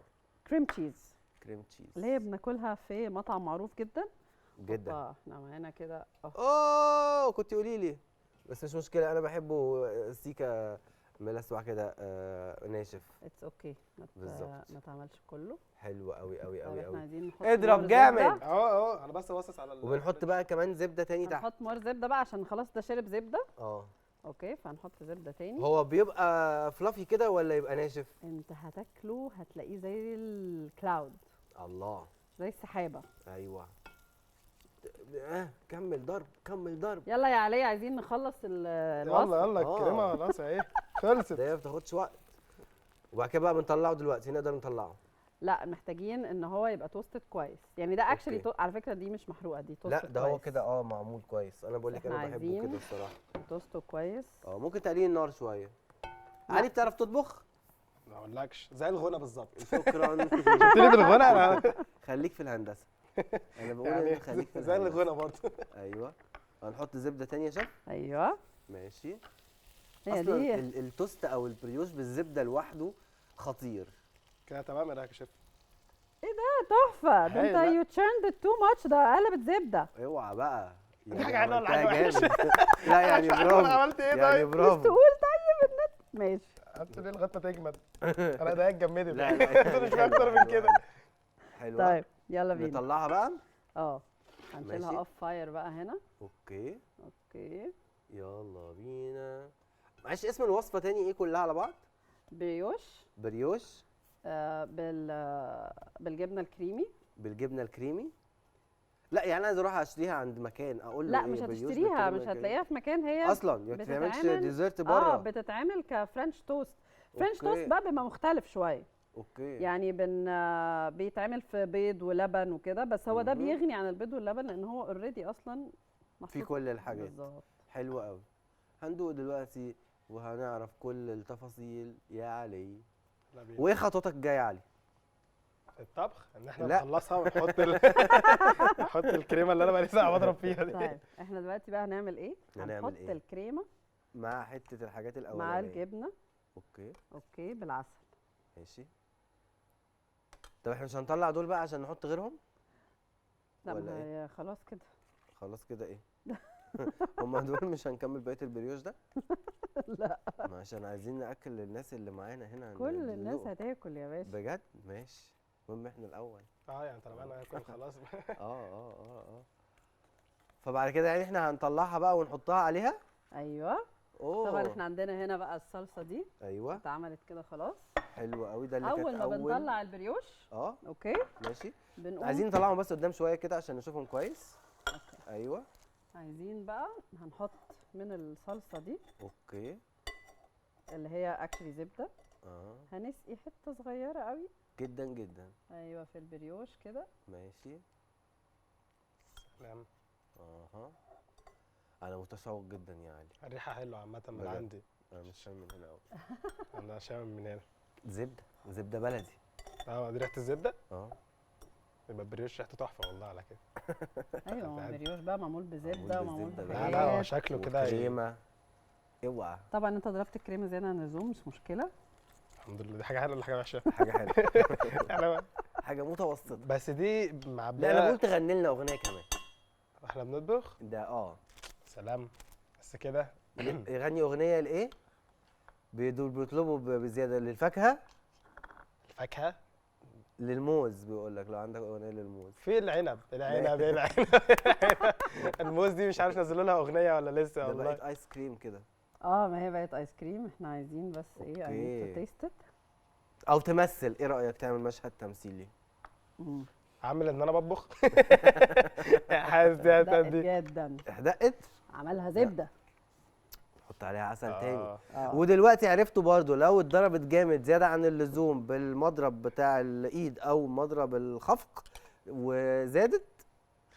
cream cheese. cream cheese اللي هي بناكلها في مطعم معروف جدا جدا. احنا معانا كده اوه كنت قولي لي، بس مش مشكلة، انا بحبه سيكا ملسوع كده ناشف. it's okay. بالظبط. ما تعملش كله. حلو قوي قوي طيب قوي احنا قوي. عايزين نحط اضرب more جامد. زبدة. اهو انا بس باصص على وبنحط بقى كمان زبدة تاني تحت. هنحط more زبدة بقى عشان خلاص ده شرب زبدة. okay فهنحط زبدة تاني. هو بيبقى fluffy كده ولا يبقى ناشف؟ انت هتاكله هتلاقيه زي ال cloud. الله، زي السحابة. ايوه. كمل ضرب كمل ضرب. يلا يا علي عايزين نخلص الوصفة. يلا يلا الكريمة خلاص اهي خلصت. ده ما بتاخدش وقت. وبعد كده بقى بنطلعه دلوقتي، نقدر نطلعه؟ لا محتاجين ان هو يبقى toasted كويس. يعني ده actually على فكرة دي مش محروقة، دي toasted. لا ده هو كده معمول كويس. انا بقول لك انا بحبه كده الصراحة. توسته كويس. ممكن تقليل النار شوية. علي بتعرف تطبخ؟ ما اقولكش، زي الغنى بالظبط. شكرا. شفتني في الغنى انا. خليك في الهندسة. انا بقول يعني انت خليك في زي الهندسة. الغنى برضه. ايوه. هنحط زبدة ثانية يا شيف. ايوه ماشي. هي اصلا دي التوست او البريوش بالزبده لوحده خطير. كده تمام يا شيف. ايه ده تحفة ده. انت you churned too much، ده قلبت زبدة. اوعى بقى دي حاجة حلوة ولا حاجة وحشة؟ لا يعني برافو. انا عملت ايه طيب؟ يعني برافو. مش تقول طيب النت ماشي. قعدت ليه لغاية ما تجمد؟ انا ايديا اتجمدت. لا لا مش اكتر من كده. حلوة. طيب يلا بينا نطلعها بقى. هنشيلها off fire بقى هنا. okay okay يلا بينا. معلش اسم الوصفة تاني ايه كلها على بعض؟ بريوش. بريوش بالجبنه الكريمي. بالجبنه الكريمي. لا يعني انا عايز اروح اشتريها عند مكان اقول له لا إيه مش هتشتريها، مش هتلاقيها في مكان. هي اصلا ما بتتعملش dessert بره. بتتعمل ك French toast. French toast بقى بيبقى مختلف شوية. okay يعني بيتعمل في بيض ولبن وكده، بس هو ده بيغني عن البيض واللبن لان هو already اصلا محطوط في كل الحاجات. بالظبط. حلو قوي. هندوق دلوقتي وهنعرف كل التفاصيل يا علي. وايه خطوتك الجاية يا علي؟ الطبخ ان احنا نخلصها ونحط نحط الكريمة اللي انا بقالي ساعة بضرب فيها دي. طيب احنا دلوقتي بقى هنعمل ايه؟ هنحط إيه؟ الكريمة مع حتة الحاجات الاولانية مع الجبنة. okay okay بالعسل. ماشي. طب احنا مش هنطلع دول بقى عشان نحط غيرهم؟ لا ما إيه؟ خلاص كده. خلاص كده ايه؟ هما دول مش هنكمل بقية البريوش ده؟ لا ما عشان عايزين ناكل للناس اللي معانا هنا. كل الناس هتاكل يا باشا. بجد؟ ماشي. المهم احنا الاول. يعني طالما انا هاكل خلاص. فبعد كده يعني احنا هنطلعها بقى ونحطها عليها. ايوه. أوه. طبعا احنا عندنا هنا بقى الصلصه دي. ايوه اتعملت كده خلاص. حلو قوي. ده اللي اول ما بنطلع البريوش. okay ماشي. بنقوم عايزين نطلعهم بس قدام شوية كده عشان نشوفهم كويس. okay. ايوه عايزين بقى هنحط من الصلصه دي. okay اللي هي actually زبدة. هنسقي حتة صغيرة قوي جدا جدا. ايوه في البريوش كده. ماشي. سلام. انا متشوق جدا يا علي. الريحة حلوة عامة من عندي. انا مش شامم من هنا قوي. انا شامم من هنا. زبدة، زبدة بلدي. دي ريحه الزبدة؟ يبقى البريوش ريحته تحفة والله على كده. ايوه البريوش بقى معمول بزبده ومعمول لا لا هو شكله كده كريمة. اوعى. طبعا انت ضربت الكريمة زيادة عن اللزوم، مش مشكلة. الحمد لله. دي حاجة حلوة ولا حاجة وحشة؟ حاجة حلوة. حاجة متوسطه. بس دي معبيه. لا انا بقول تغني لنا اغنية كمان. احنا بنطبخ؟ ده سلام بس كده. يغني اغنية لايه؟ بيطلبوا بزيادة للفاكهه. الفاكهة؟ للموز، بيقول لك لو عندك اغنية للموز. في العنب، العنب العنب. الموز دي مش عارف نزلوا لها اغنية ولا لسه والله. ده بقت ايس كريم كده. ما هي بقت ايس كريم. احنا عايزين بس ايه، I need to taste it. او تمثل، ايه رايك تعمل مشهد تمثيلي؟ عامل ان انا بطبخ. حاسس دي جدا احدقت، عملها زبدة، حط عليها عسل تاني. ودلوقتي عرفتوا برضو لو اتضربت جامد زيادة عن اللزوم بالمضرب بتاع الايد او مضرب الخفق وزادت،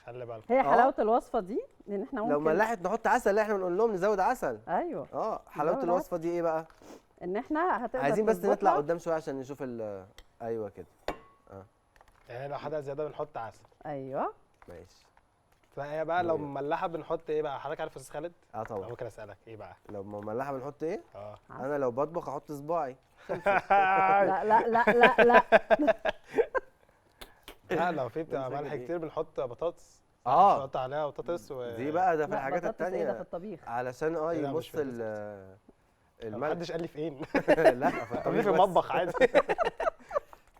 خلي بالك. هي حلاوة الوصفة دي ان احنا ممكن لو ملحت نحط عسل. لا احنا بنقول لهم نزود عسل. ايوه. حلاوة الوصفة دي ايه بقى؟ ان احنا هتقدر، عايزين بس نطلع قدام شوية عشان نشوف ايوه كده. يعني لو حاجة زيادة بنحط عسل. ايوه ماشي. فهي بقى لو مملحه بنحط ايه بقى؟ حضرتك عارف يا استاذ خالد؟ طبعا. ممكن اسالك ايه بقى؟ لو مملحه بنحط ايه؟ انا لو بطبخ احط صباعي. لا لا لا لا لا. لا لو في بتبقى ملح كتير بنحط بطاطس. بنحط عليها بطاطس دي بقى ده في الحاجات الثانية. ده في الطبيخ علشان يبص الملح. محدش قال لي فين. لا في الطبيخ، في المطبخ عادي.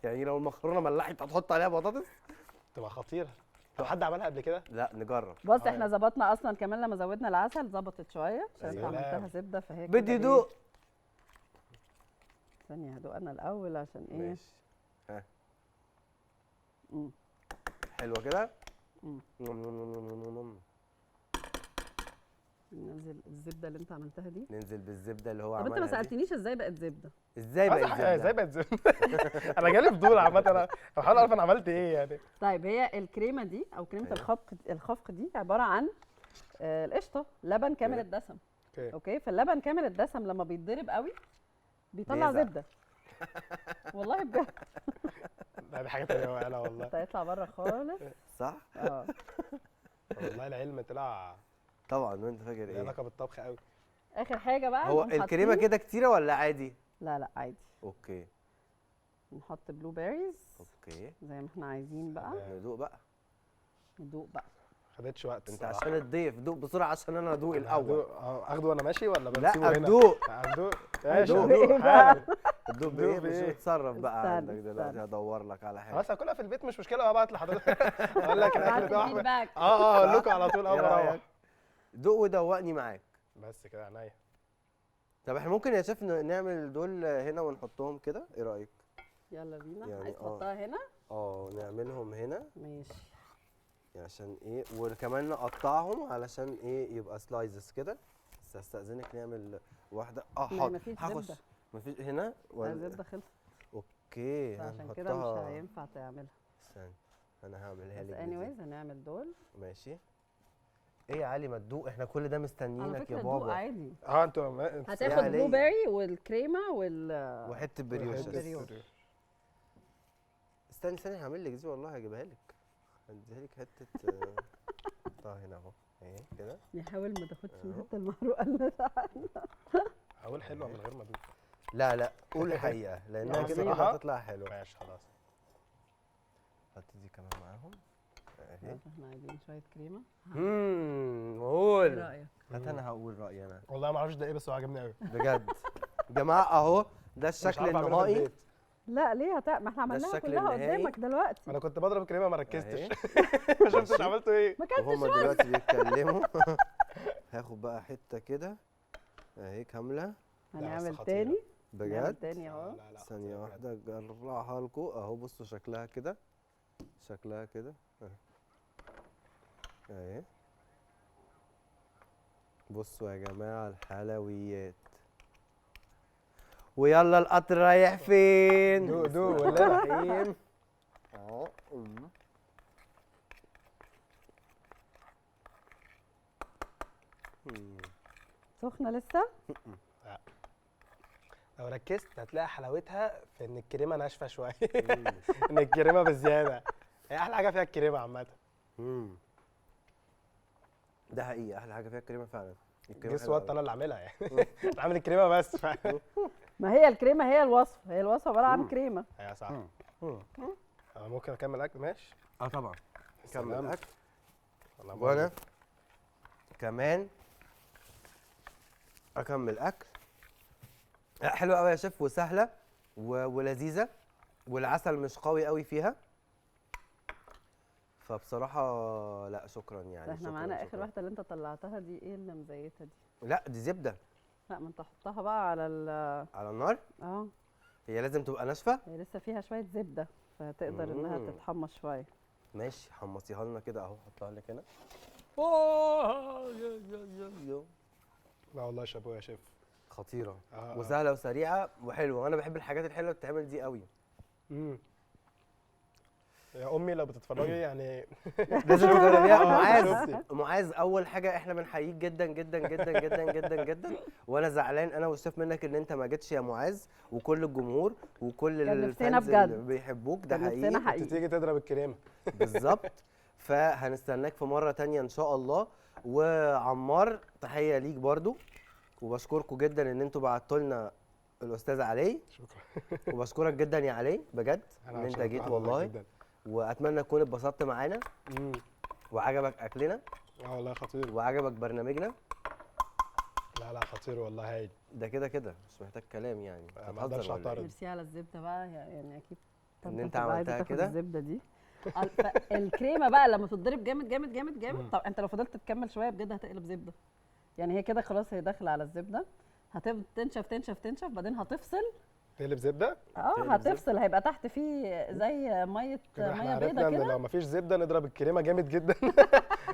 يعني لو المكرونه ملحت هتحط عليها بطاطس؟ تبقى خطيرة. طب حد عملها قبل كده؟ لا نجرب. بص احنا ظبطنا اصلا كمان لما زودنا العسل ظبطت شوية عشان انت عملتها زبدة، فهي بدي دوق. ثانية هدوق انا الاول عشان ايه؟ ماشي. ها حلوة كده. ننزل الزبدة اللي انت عملتها دي. ننزل بالزبده اللي هو عملها. طب انت ما سالتنيش ازاي بقت زبدة؟ ازاي بقت زبدة؟ ازاي بقت زبدة؟ انا جالي فضول عامة، انا بحاول اعرف انا عملت ايه يعني. طيب هي الكريمة دي او كريمة الخفق دي عبارة عن القشطه، لبن كامل الدسم. okay. فاللبن كامل الدسم لما بيتضرب قوي بيطلع زبدة. والله بجد. لا دي حاجة ثانية انا والله. هيطلع بره خالص. صح؟ والله العلم طلع. طبعا. وانت فاكر ايه؟ علاقة بالطبخ قوي. اخر حاجة بقى، هو الكريمة كده كتيرة ولا عادي؟ لا لا عادي. okay. نحط blueberries. okay زي ما احنا عايزين بقى. ندوق بقى. ندوق بقى. ما خدتش وقت انت عشان الضيف، دوق بسرعة عشان انا ادوق الاول. اخده وانا ماشي ولا بسيبه هنا؟ لا ادوق. ادوق ماشي. ادوق بايه؟ مش اتصرف بقى عندك دلوقتي، هدور لك على حاجة. خلاص هاكلها في البيت مش مشكلة، وابعت لحضرتك اقول لك الاكل ده. اقول لكم على طول اول ما اروح. دوق ودوقني معاك بس كده عينيا. طب احنا ممكن يا شيف نعمل دول هنا ونحطهم كده، ايه رايك؟ يلا بينا. يعني عايز تحطها هنا؟ نعملهم هنا ماشي. عشان ايه؟ وكمان نقطعهم علشان ايه؟ يبقى slices كده. بس هستأذنك نعمل واحدة. حاضر هخش. مفيش هنا ولا الزبدة خلصت. okay عشان كده مش هينفع تعملها. استنى انا هعملها لك. بس anyways هنعمل دول. ماشي. ايه يا علي ما تدوق، احنا كل ده مستنيينك يا بابا. دوق عادي. انتوا هتاخد blueberry والكريمه وحتة بريوش. استني استني هعمل لك دي والله، هجيبها لك، هديها لك حتة. حطها هنا اهو اهي كده. نحاول ما تاخدش من الحتة المحروقه اللي هقول حلوة من غير ما ادوق. لا لا قول الحقيقة لانها كده كده هتطلع حلوة. ماشي خلاص. حط دي كمان معاهم اهي. احنا عايزين شوية كريمة. قول ايه رايك؟ هات انا هقول رايي انا. والله ما اعرفش ده ايه بس هو عجبني قوي بجد. جماعة اهو ده الشكل النهائي. لا ليه ما احنا عملناها كلها قدامك دلوقتي. انا كنت بضرب كريمة ما ركزتش. ما شفتش عملتوا ايه. ما كانتش وهما دلوقتي بيتكلموا. هاخد بقى حتة كده اهي كاملة. هنعمل تاني بجد؟ تاني اهو. ثانية واحدة اجرعها لكم اهو. بصوا شكلها كده، شكلها كده اهي. بصوا يا جماعة الحلويات. ويلا القطر رايح فين؟ دوق دوق ولا رايحين؟ اهو. سخنة لسه؟ لا لو ركزت هتلاقي حلاوتها في ان الكريمة ناشفة شوية. ان الكريمة بزيادة، هي احلى حاجة فيها الكريمة عامة. ده حقيقي، احلى حاجة فيها الكريمة فعلا. الكريمة guess حلوة what، انا اللي عاملها يعني، انا عامل الكريمة بس. ما هي الكريمة، هي الوصفة، هي الوصفة عبارة عن كريمة. ايوه صح. انا ممكن اكمل اكل؟ ماشي. اه طبعا كمل سلام. اكل. أنا وانا كمان اكمل اكل. لا، حلوة قوي يا شيف، وسهلة ولذيذه، والعسل مش قوي قوي فيها، فبصراحة لا شكرا يعني. احنا شكراً، معانا اخر شكراً. واحدة اللي انت طلعتها دي، ايه اللي مزيتها دي؟ لا دي زبدة. لا ما انت حطها بقى على ال على النار. هي لازم تبقى ناشفة، هي لسه فيها شوية زبدة، فتقدر انها تتحمص شوية. ماشي، حمصيها لنا كده اهو، حطها لك هنا. أوه، يا يا يا يا. لا والله شابوه يا شيف، خطيرة. وسهلة وسريعة وحلوه، وانا بحب الحاجات الحلوة اللي بتتعمل دي قوي. يا امي لو بتتفرجي يعني لازم تجربيها. معاذ، شفتي. معاذ اول حاجة احنا بنحييك جدا جدا جدا جدا جدا جدا، وانا زعلان انا والشيف منك ان انت ما جيتش يا معاذ، وكل الجمهور وكل كان نفسنا ال fans اللي بجد. بيحبوك، ده كان نفسنا حقيقي. حقيقي. انت تيجي تضرب الكريمة. بالظبط، فهنستناك في مرة تانية ان شاء الله. وعمار تحية ليك برضو، وبشكركم جدا ان انتوا بعتوا لنا الاستاذ علي. شكرا. وبشكرك جدا يا علي بجد أنا ان انت مبسوط جيت بحضرتك والله، جداً. واتمنى تكون اتبسطت معانا وعجبك اكلنا. والله خطير. وعجبك برنامجنا. لا لا خطير والله، هايل. ده كده كده مش محتاج كلام يعني. ما اقدرش هتهزر ولا إيه؟ اعترض. ميرسي على الزبدة بقى، يعني اكيد إن أنت تبقى عايزة عملتها تاخد كده؟ الزبدة دي. الكريمة بقى لما تتضرب جامد جامد جامد جامد، طب انت لو فضلت تكمل شوية بجد هتقلب زبدة يعني. هي كده خلاص هي داخله على الزبدة، هتفضل تنشف تنشف تنشف، بعدين هتفصل. تقلب زبدة؟ تقلب هتفصل، هيبقى تحت فيه زي مية، كده احنا مية عرفنا بيضة ان كده. لو مفيش زبدة نضرب الكريمة جامد جدا.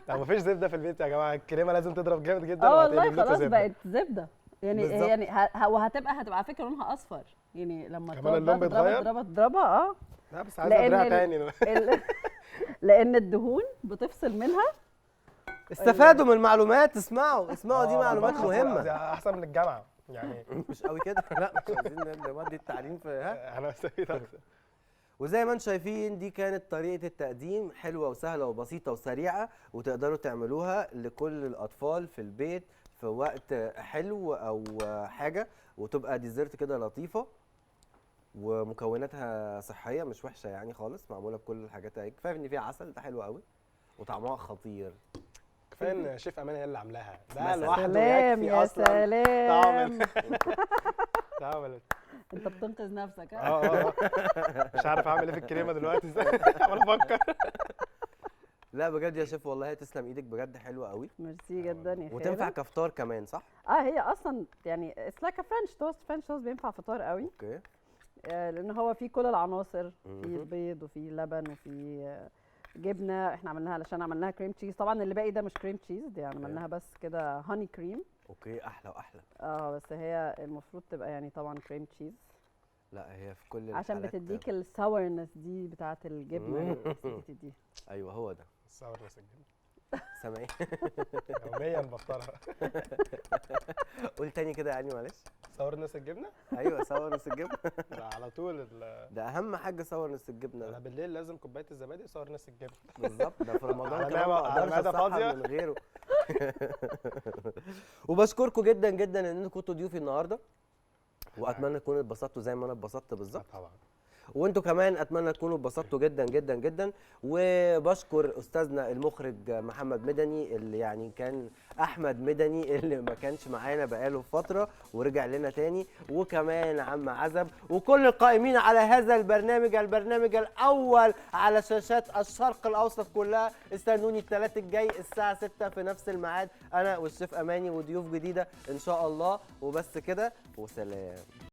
لو مفيش زبدة في البيت يا جماعة، الكريمة لازم تضرب جامد جدا. والله وهتقلب لكم خلاص زبدة. بقت زبدة يعني. بالظبط. يعني وهتبقى على فكرة لونها اصفر يعني لما كمان تقعد اللون بقى تضربها بيتغير؟ تضربها تضربها. لا بس عايز ادريها تاني. لان الدهون بتفصل منها. استفادوا من المعلومات، اسمعوا اسمعوا، دي معلومات خطيرة. مهمة. دي احسن من الجامعة يعني. مش قوي كده، لا مش عايزين نودي التعليم في ها. انا بستفيد اكتر. وزي ما انتم شايفين دي كانت طريقه التقديم، حلوة وسهلة وبسيطة وسريعة، وتقدروا تعملوها لكل الاطفال في البيت في وقت حلو او حاجة، وتبقى dessert كده لطيفة، ومكوناتها صحية مش وحشة يعني خالص، معمولة بكل الحاجات اهي. كفاية ان فيها عسل، ده حلو قوي وطعمها خطير. كفاية ان شيف امان هي اللي عاملاها، ده مثلاً. لوحده سلام يكفي يا اصلا. سلام. طعم انت بتنقذ نفسك. ها؟ مش عارف اعمل ايه في الكريمة دلوقتي، عمال افكر. لا بجد يا شيف والله تسلم ايدك بجد، حلوة قوي. ميرسي جدا يا خالد. وتنفع كفطار كمان صح؟ هي اصلا يعني it's like French toast. French toast بينفع فطار قوي. okay. لان هو فيه كل العناصر، فيه البيض وفيه لبن وفيه جبنه، احنا عملناها علشان عملناها cream cheese. طبعا اللي باقي ده مش cream cheese، دي يعني عملناها بس كده honey cream. okay، احلى واحلى. بس هي المفروض تبقى يعني طبعا cream cheese. لا هي في كل عشان الحالات بتديك ال sourness دي بتاعه الجبنة ال acidity دي. ايوه هو ده ال sourness الجبنة. سامعين؟ يوميا بفطرها. قول تاني كده يعني معلش. sourness الجبنة؟ ايوه sourness الجبنة. ده على طول ده اهم حاجة sourness الجبنة انا ده. بالليل لازم كوباية الزبادي و sourness الجبنة. بالظبط، ده في رمضان على كمان ما على اقدرش معدة أتسحر فاضية. من غيره. وبشكركم جدا جدا ان انتوا كنتوا ضيوفي النهارده، واتمنى تكونوا اتبسطتوا زي ما انا اتبسطت بالظبط. طبعا. وانتوا كمان اتمنى تكونوا اتبسطتوا جدا جدا جدا. وبشكر استاذنا المخرج محمد مدني، اللي يعني كان احمد مدني اللي ما كانش معانا بقاله فترة ورجع لنا تاني، وكمان عم عزب، وكل القائمين على هذا البرنامج، البرنامج الاول على شاشات الشرق الاوسط كلها. استنوني الثلاث الجاي الساعة 6 في نفس الميعاد، انا والشيف اماني وضيوف جديدة ان شاء الله. وبس كده، وسلام.